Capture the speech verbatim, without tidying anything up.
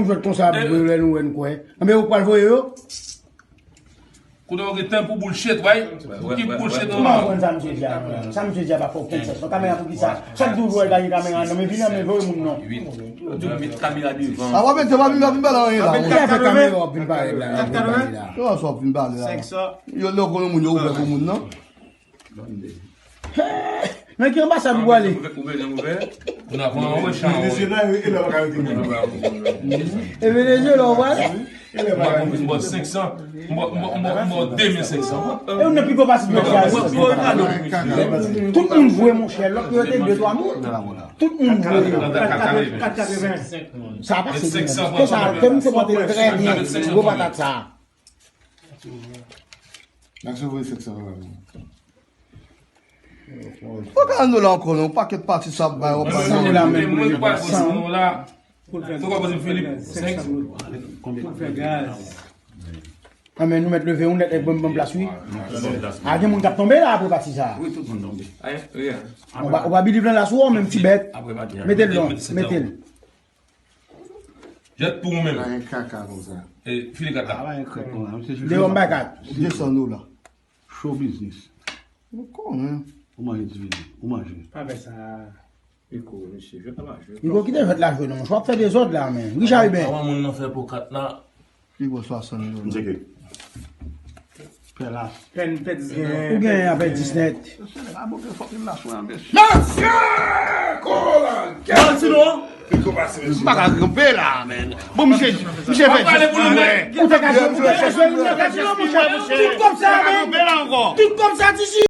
yon jwèt konsa, lè nou wè n kwè. Anben, ou pral voye yo? Kote w gen tan pou bullshit, wi. Ki bullshit nou? Mwen konn sa misye di a. Sa misye di a pa fè okenn sans. Non, kamera pou ki sa? Chak jou w wè l gaye kamera nan men, vin nan men, voye moun non. Yo met kamera devan. A, w ap mete, w ap vin, w ap vin pale anyen la. Ki afè kamera w ap vin pale la? Yo, sa w ap vin pale la. Yo, lè w konnen moun yo ouvè pou moun nan. Men ki anbasad ou prale? Ou bezwen ouvè? N ap pran wè chan. Venezuela, e lè w ka rete moun. E Venezuela ou prale? M ba w senk san. M ba w de mil senk san. E ou nan pi gwo pase mèt la. Tout moun vwe, monchè. Lòt yo te de twa moun. Tout moun vwe. Kat katreven. Sa pase. Ke sa, ke misye pote trè byen. Gwo patat sa. N ap voye senk san dola. Ou ka ann dola ankò non, pakèt pati sa ap bay, w ap bay. San dola menm, mwen pa san dola. Fò w poze Filip senk san. Pou fè gaz. A men nou mèt leve yon nèt, ban m plas wi. A gen moun k ap tonbe la apre pati sa. Wi, tout moun tonbe. Ayen, wi. Ou pa, ou pa biliv nan la sou ou menm ti bèt. Mete l non, mete l. Jèt pou ou menm. Pa gen kaka konsa. E, file kat la. Deyò m bay kat. Desann ou la. Show business. Ou konnen. Ou manje ti vini. Ou manje. Pa fè sa. Piko, mesye, jwèt la pa jwe. Piko, kite jwèt la jwe non. W ap fè dezòd la, men. Richard Hubert. Avan moun nan fè po kat la. Piko swasann dola. M tcheke. Pè la. Pèn pèdis gen. Ou gen apèdis nèt. Mesye, nèg la boke fòk li la sou an, mesye. Mesye! Kola! Manti non! Piko pase, mesye. M pa ka kanpe la, men. Bon, misye, misye fè jis. Ou fè ka jwe, ou fè ka jwe, ou fè ka jwe, monchè. Tout kòb sa, men. Tout kòb sa, ti